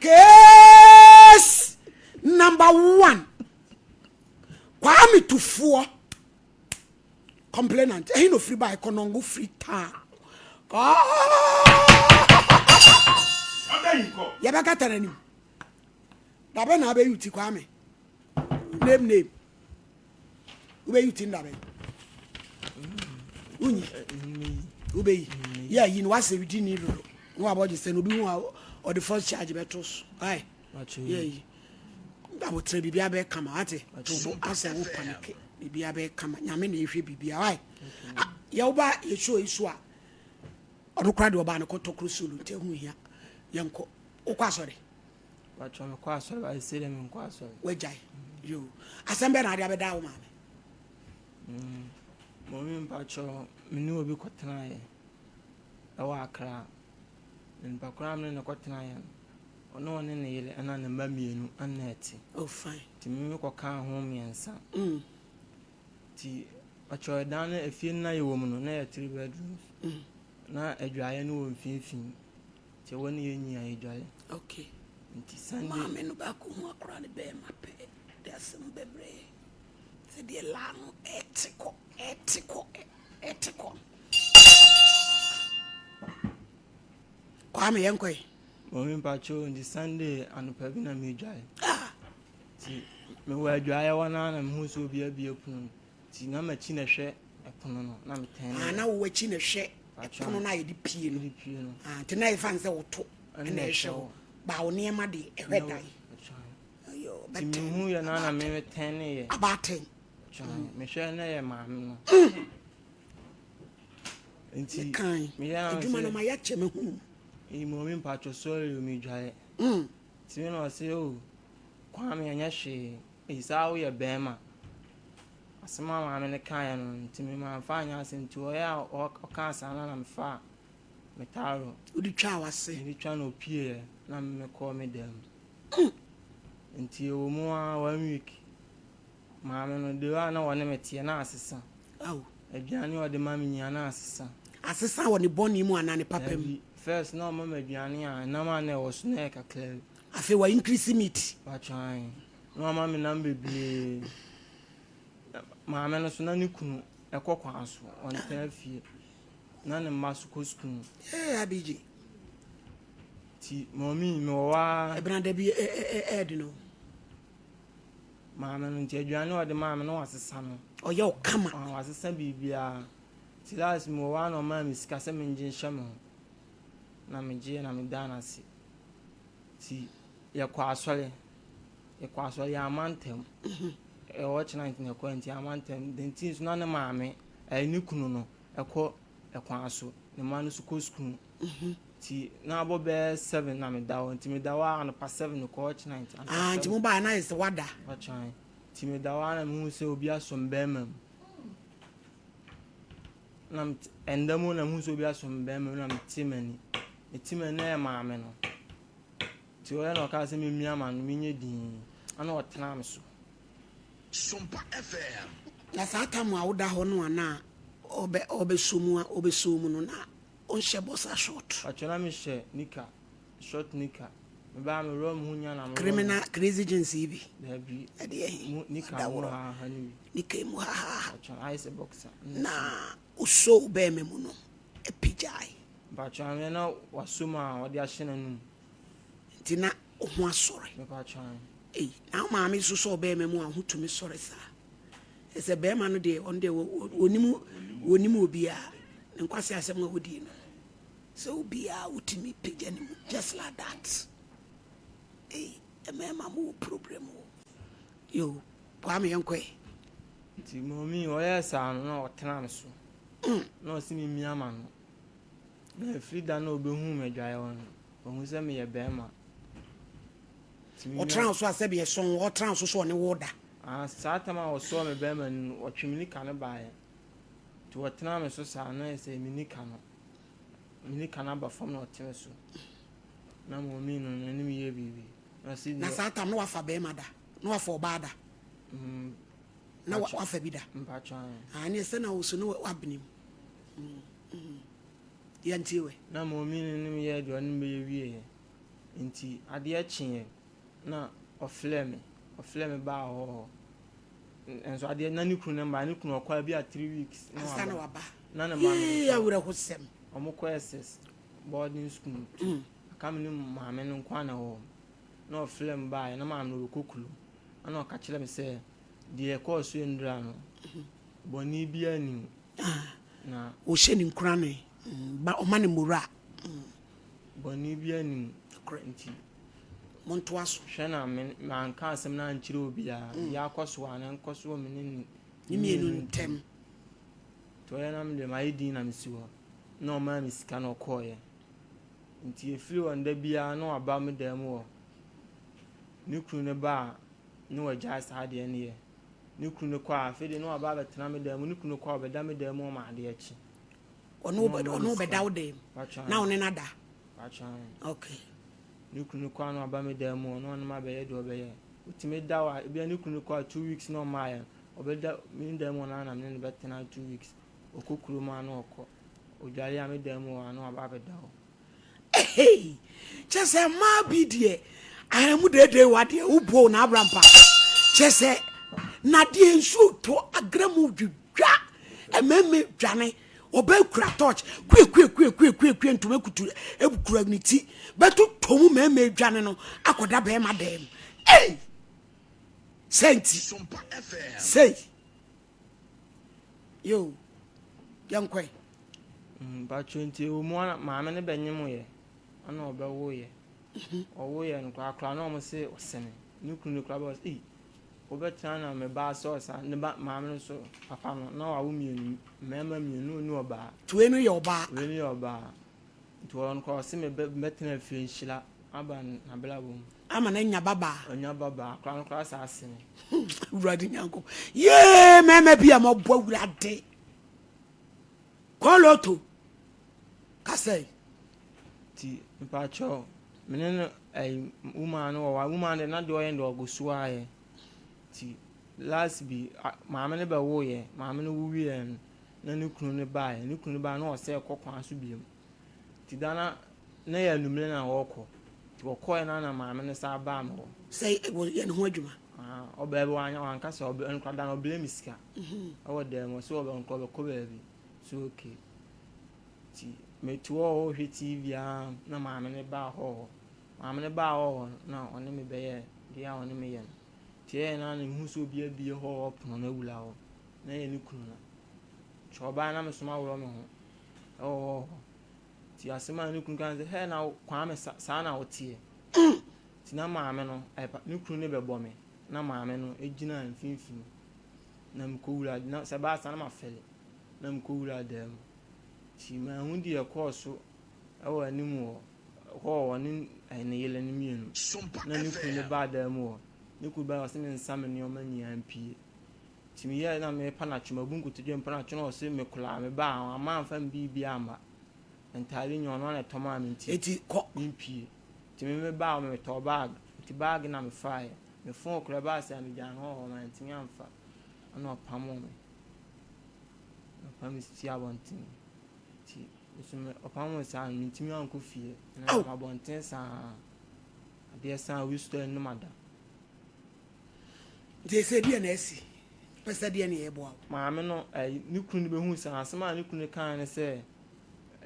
Case number one. Kwame Tufoɔ complainant. Ɛhe na ofiri ba Konongo free town. Yɛbɛkata n'anim. Dabɛ na abɛyi ti Kwame. Name name. Wobɛyi ti ndabɛ. Wonyi. Wobɛyi. Yɛ ayi no wasɛ di ni dodo. Na wabɔ gye sɛ na obi hu a ɔde first charge bɛto so. Aye. Yɛ ayi. Abotrɛ biribi abɛyɛ kama wate. To bo asɛ wo panike. Biribi abɛyɛ kama. Nyame na ehwɛ biribi a. Aye. Yɛ woba yɛ show yi so a ɔno koraa deɛ ɔbaa no kɔtɔ koro solo nti ɛho hia. Yɛnkɔ. Wokɔ asɔre. Patro mekɔ asɔre ba sɛ dɛ menkɔ asɔre. Wagyae. Yo. Asɛm bɛɛ na ade abɛda wo maame. Mɔmi mpatro me ne obi kɔtenaeɛ ɛwɔ Accra. Na nipa koraa me ne no kɔtenaeɛ no, ɔne ɔne ne yere ɛna ne mma mmienu ɛna ɛte. Oh fine. Nti me mekɔkaa ho mmiɛnsa. Nti patro ɛdan no efie no na yɛwɔ mu no na yɛ three bedrooms. Na adwaeɛ no wɔ mfimfini. Nti ɛwɔ ne yɛ nyinaa yɛdware. Okay. Nti Sunday. Maame no baako hu akora ne bɛrima pɛ de asɛm bebree. Sɛdeɛ laa no ɛte kɔ ɛte kɔ ɛte kɔ. Kwame yɛnkɔ yi. Mɔmi mpatro nti Sunday anɔpa bi na medware. Ah. Nti mewɔ adwaeɛ hɔ naa na mehu sɛ obi abue pono no. Nti na m'akyi na ɛhwɛ ɛpono no na metɛn. Ah, na wo akyi na ɛhwɛ ɛpono no a yɛde pie no. Yɛde pie no. Ah, nti na yɛfa no sɛ woto ɛna ɛhwɛ hɔ. Ba wo nneɛma de ɛhwɛ dan. Ayo, Nti mehu yɛ na na metɛn ne yɛ. Abaatɛn. Mehwɛ na yɛ maame no. Nti kan. Meyɛ na Adwuma no ma yɛakyɛ me hu. Eyi mɔmi mpatro sorry o medware. Nti me na ɔse o Kwame ɛnyɛ hwee. Eyi saa woyɛ bɛrima. Asɛm a maame no kaeɛ no nti me mamfa anyɛ asɛm nti ɔyɛ a ɔkaa saa no na mefaa me towel. Wode twaa w'ase. Mede twa na opieeɛ na mekɔɔ me dan mu. Nti ɛwɔ mu ara one week maame no de a na wɔne me teɛ na asesa. Aw. Aduane a ɔde ma me nyinaa na asesa. Asesa wɔ ne bɔne mu anaa ne papa mu? Dabi, first na ɔma me aduane a nam a na ɛwɔ so na ɛyɛ kakra bi. Afei wa increase meat. Watwan. Na ɔma me nam bebree. Maame no so na ne kunu ɛkɔ kwan so ɔntena fie. Na ne mma so kɔ sukuu. Ee Abigye. Ti mɔmi mewɔ hɔ ara. Ɛbɛn da bi ɛɛdi no. Maame no nti aduane a ɔde maa me no wasesa no. Ɔyɛ wo kama. Wasesa biribiara. Nti last mewɔ hɔ ara na ɔmaa me sika sɛ mengye nhyɛ me ho. Na megyeeɛ na medaa no ase. Nti yɛkɔ asɔre. Yɛkɔ asɔre yɛamma ntɛm. Ɛwɔ kyena nti na yɛkɔɛ nti yɛamma ntɛm. The nti nso na ne maame ɛyɛ ne kunu no ɛkɔ ɛkwan so. Ne mma no nso kɔ sukuu. Nti na abɔ bɛyɛ 7 na meda hɔ. Nti meda hɔ a anɔpa 7 mekɔ kyena nti. Ah, nti mo baa na ayɛ sɛ wada. Ɔkyan. Nti meda hɔ a na mehu sɛ obi asɔ me bɛrima mu. Na ɛnda mu na mehu sɛ obi asɔ me bɛrima mu na mete m'ani. Mete m'ani na ɛyɛ maame no. Nti ɔyɛ na ɔkaa sɛ memmia m'ano menyɛ dinn. Ɛna ɔtena me so. Sompa FM. Na saa tam a woda hɔ no a na ɔbɛ ɔbɛsɔ mu a ɔbɛsɔ mu no na ɔnhyɛ bɔsa short. Patro na mehyɛ nika short nika. Mebaa me wura mu ho nya na me. Criminal crazy jeans yi bi. Dabi. Ɛdeɛ he. Nika mu haha no bi. Nika mu haha. Patro ayɛ sɛ boxer. Na osoo bɛrima mu no apigyae. Patro anwea na wasɔ mu a ɔde ahyɛ n'anum. Nti na wo ho asɔre. Patro. Ei, na wo maame nso sɔ bɛrima mu a ho tumi sɔre saa. Ɛsɛ bɛrima no deɛ ɔno deɛ wɔnim wɔnim obiara. Ne nkwasi asɛm a wodie no. Sɛ obiara wotumi pagya ne mu just like that. Ei, mmarima mo wɔ problem o. Yo, Kwame yɛnkɔ ɛ. Nti mɔmi ɔyɛ saa no na ɔtena me so. Na ɔsi mi mia ma no. Na efiri da na obehu me adwaeɛ hɔ no, ohu sɛ meyɛ bɛrima. Ɔtena so a sɛbi ɛsɔn ɔtena so so ɔne wo da. Ah, saa tam a ɔsɔɔ me bɛrima no ɔtwe me nika no baeɛ. Nti ɔtena me so saa na ɛsɛ me nika no. Me nika no aba fam na ɔte me so. Na mɔmi no n'anim yɛ biribi. Na ɔsi Na saa tam na wafa bɛrima da. Na wafa ɔbaa da. Na wafa bi da. Mpatwa. Ah, ne sɛ na wo so na wabene mu. Yɛntie wɛ. Na mɔmi no n'anim yɛ deɛ ɔne bɛyɛ wieɛ. Nti adeɛ kyeeɛ na ɔfrɛɛ me, ɔfrɛɛ me baa hɔ hɔ. Nso adeɛ na ne kunu no mmaa, ne kunu ɔkɔ bi a 3 weeks na Ansa na waba. Waba. Na ne mma no Yee, nso, awerɛhosɛm. ɔmo kɔ SS boarding school. Aka me ne maame no nko ara na ɛwɔ hɔ. Na ɔfrɛ me baeɛ na maame no ɔrekɔ kurom. Ɛna ɔka kyerɛ me sɛ deɛ ɛkɔɔ so nnora no, bɔne biara nni mu. Na ɔhyɛ ne nkurane ba ɔma ne mmora. Bɔne biara nni mu. Korɛ. Nti montoa so. Hwɛ na me manka asɛm no ankyerɛ obiara. Deɛ akɔ so a na nkɔ so wɔ me ne ne Ne mmienu ntɛm. Nti ɔyɛ na mede mayɛ din na mesi hɔ. Na ɔmaa me sika na ɔkɔɔeɛ. Nti ɛfiri hɔ no da biara na waba me dan mu hɔ. Ne kunu no ba a na wagyae saa adeɛ no yɛ. Ne kunu no kɔ a, afei deɛ na waba abɛtena me dan mu. Ne kunu kɔ a, ɔbɛda me dan mu ɔma adeɛ kye. Ɔno ɔno bɛda wo dan mu na ɔne no ada? Patwa. Okay. Ne kunu kɔ a na waba me dan mu hɔ na ɔne me abɛyɛ deɛ ɔbɛyɛ. Ɔtumi da hɔ a, ebia ne kunu kɔ a 2 weeks na ɔmmaeɛ no, ɔbɛda me dan mu hɔ na na me ne no bɛtena 2 weeks. Ɔkɔ kurom a na ɔkɔ. Ɔdware a, me dan mu hɔ a na waba abɛda hɔ. Hey, kyɛ sɛ mmaa bi deɛ ahamu deedee wa deɛ wobuo na abra mpa kyɛ sɛ na deɛ nsuo tɔ agra mu dwidwa mmarima dwane, ɔbɛ kura torch kue kue kue kue kue kue, ntoma kutu ekura ne ti bɛto tɔ mu, mmarima dwane no akɔda bɛrima dan mu. Ei, sɛ nti Sompa FM. Sei yo, yɛnkɔe. Mpatwo, nti ɛwɔ mu a maame no bɛnyemoyɛ ɛna ɔbɛwoyɛ. Ɔwoyɛ no koraa koraa na ɔmo se ɔsene ne kunu no koraa bɛ ɔsɛ ei, wobɛtena na me ba sɛ ɔsa ne ba. Maame no so papa no na wawo mmienu, mmarima mmienu ne ɔbaa. Nti wei no yɛ ɔbaa? Wei no yɛ ɔbaa. Nti ɔno koraa ɔse me bɛtena fie nhyira aba n'abrabɔ mu. Ama no anya babaa. Ɔnya babaa koraa no koraa saa asene. Awurade Nyankopɔn, yee, mmarima bi a mɔbɔ Awurade kɔlɔto kasɛe. Nti mpakyɛw, me ne no ɛyi woman no wɔ hɔ a, woman de na deɛ ɔyɛ no deɛ ɔgu so ayɛ. Nti last bi maame no bɛwoeɛ, maame no wo wieɛ no na ne kunu no baeɛ. Ne kunu no baeɛ na ɔsɛ kɔ kwan so biom. Nti da na na yɛ anummerɛ na ɔrekɔ. Nti ɔkɔeɛ na maame no saa baa me hɔ. Sɛ yɛ ne ho adwuma. Ah, ɔbaa bi wanya wanka sɛ ɔbɛ nkora da na ɔbrɛ me sika ɛwɔ dan mu, ɔsɛ ɔbɛ nkora ɔbɛkɔ baabi so. Okay, nti mete hɔ a ɔrehwɛ TV a na maame no baa hɔ hɔ. Maame no baa hɔ hɔ no na ɔne me bɛyɛ deɛ a ɔne me yɛ no. Nti ɛyɛ na mehu sɛ obi abie hɔ hɔ pono no awura hɔ na ɛyɛ ne kunu no. Nti ɔbaa na me so maworɔ me ho ɛwɔ hɔ hɔ. Nti asɛm a ne kunu ka ne sɛ, hɛ na Kwame, saa na woteɛ? Nti na maame no ɛpa ne kunu no bɛbɔ me na maame no gyina mfimfini na mekɔwura na sɛ baa saa na mafɛle na mekɔwura dan mu. Nti manhu deɛ ɛkɔɔ so ɛwɔ anim hɔ hɔ ɔne ne yere no mmienu. Sompa Na ne kunu no FM. baa dan mu hɔ. Ne kunu baa, ɔsɛ me nsa me nneɛma nyinaa mpie. Nti meyɛɛ na mepa n'atwe, mabu nkotodwe mpa n'atwe na ɔsɛ me koraa me baa ama amfa me biribi amma, ntaade nyɛ ɔno ana ɛtɔ maa me nti Eti kɔ. Mempie. Nti me me baa hɔ, metɔɔ bag. Nti bag na mefaeɛ, me phone koraa baa sɛ megyaa no hɔ hɔ, mantumi amfa. Ɛna ɔpamoo me, ɔpam me si abɔnten. Nti nso me ɔpam me saa no, mentumi ankɔ fie na Aw. nam abɔnten saa. Adeɛ saa wosutɔ anim ada. Nti ɛsɛ deɛ na asi pɛ sɛ deɛ ne yɛboa wo. Maame no ɛyi ne kunu no bɛhu saa asɛm a ne kunu kaa ne sɛ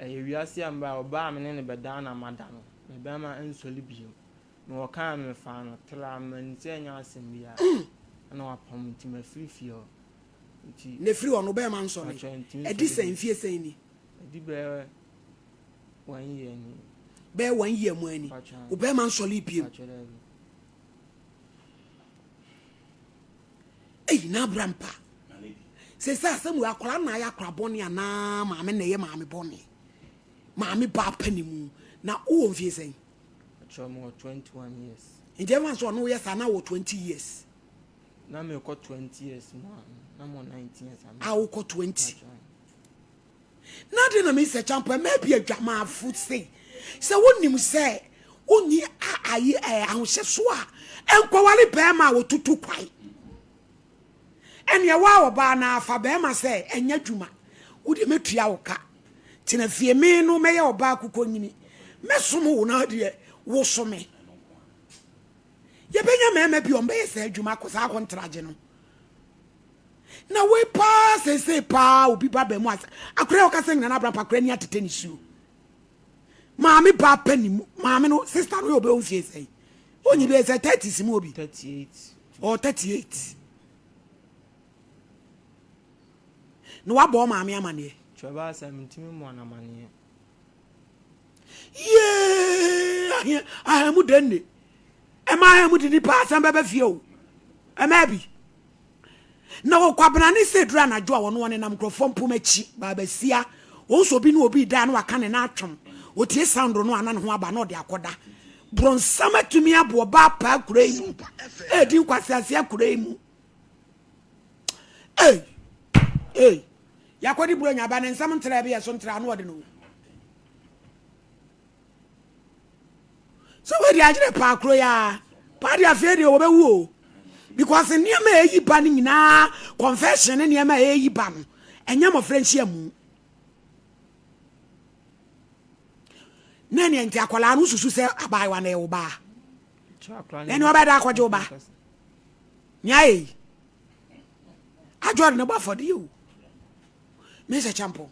ɛyɛ wiase a mbaa ɔbaa me ne ne bɛdaa na mada no me bɛrima nsɔre bio. Na ɔkaa me mefaa no tra m'ani sɛ ɛnyɛ asɛm biara ɛna wapam. Nti mafiri fie hɔ nti. Na ɛfiri hɔ no wobɛrima nsɔre? Atwa ntumi ɛdi nsɔre sɛ bio. mfie sɛn ni? Ɛdi bɛyɛ one year ni. Bɛyɛ one year mu ani Patwa. wobɛrima nsɔre biem? Patwa, daabi. Ei, na abra mpa sɛ sɛ asɛm wei akwaraa na ayɛ akora bɔne anaa maame na ɛyɛ maame bɔne, maame baa pa ne mu. Na wowɔ mfie sɛn? Atwa mu wɔ 21 years. Nti ɛfa sɛ ɔno woyɛ saa na wɔ 20 years? Na mekɔ 20 years mu a na mɔ 19 years a wokɔ 20 na de na mesɛ kyampa ma bi adwamaafo sei sɛ wonim sɛ wonni ayi ahohyɛ so a ɛnkɔware bɛrima a wɔtutu kwae. Ɛneɛ woa ɔbaa na afa bɛrima sɛ ɛnyɛ adwuma, wode mɛtua wo ka, tena fie, me no mɛyɛ ɔbaa kokɔ nyini mɛsom wo na deɛ. Woso me. Yɛbɛnya mmarima bi a wɔbɛyɛ saa adwuma akɔ saa akɔntragye no. Na wei paa seesei paa obi ba bɛn mu asa akora a ɔkasa nyina no abrampa akora ni atete ne suo. Maame ba pɛ ne mu maame no sister no yɛ ɔbɛwɔ mfie sɛn? Onyi bɛyɛ sɛ 30 mu obi. 38. Ɔ 38. Na wabɔ maame amaneɛ. Twɛba sɛ mentumi mmɔ no amaneɛ. Yee ahe ahamu denne. Ɛma ahamu de nipa asɛm bɛbɛ fie o. Ɛma bi. Na wɔ kwabena ne sɛ duru anadwo a wɔn wɔnenam nkurɔfoɔ mpom akyi baabasia. Wɔn nso obi ne obi da na waka ne nan atwom. Otie sound no ana ne ho aba na ɔde akɔda. Bronsam atumi abo ɔbaa paa kura yi mu. Ɛredi nkwasease akura yi mu. Ei! Ei! Yɛakɔdi Buronya aba ne nsɛm ntra bi ɛso ntra ano ɔde no. So wei de agyere paa kuro yi ara. Paa de afei deɛ wɔbɛwu o. Because nneɛma a ɛyi ba no nyinaa confession ne nneɛma a ɛyi ba no ɛnyɛ mmɔfra nhyiamu. Na ɛneɛ nti akwadaa no susu sɛ abaayewa na ɛwo baa. Na ɛneɛ ɔbɛda akɔgye wo ba. Nea ayɛ yi. Adwo ɔde ne bɔ afɔdeɛ o. Mesa Champon.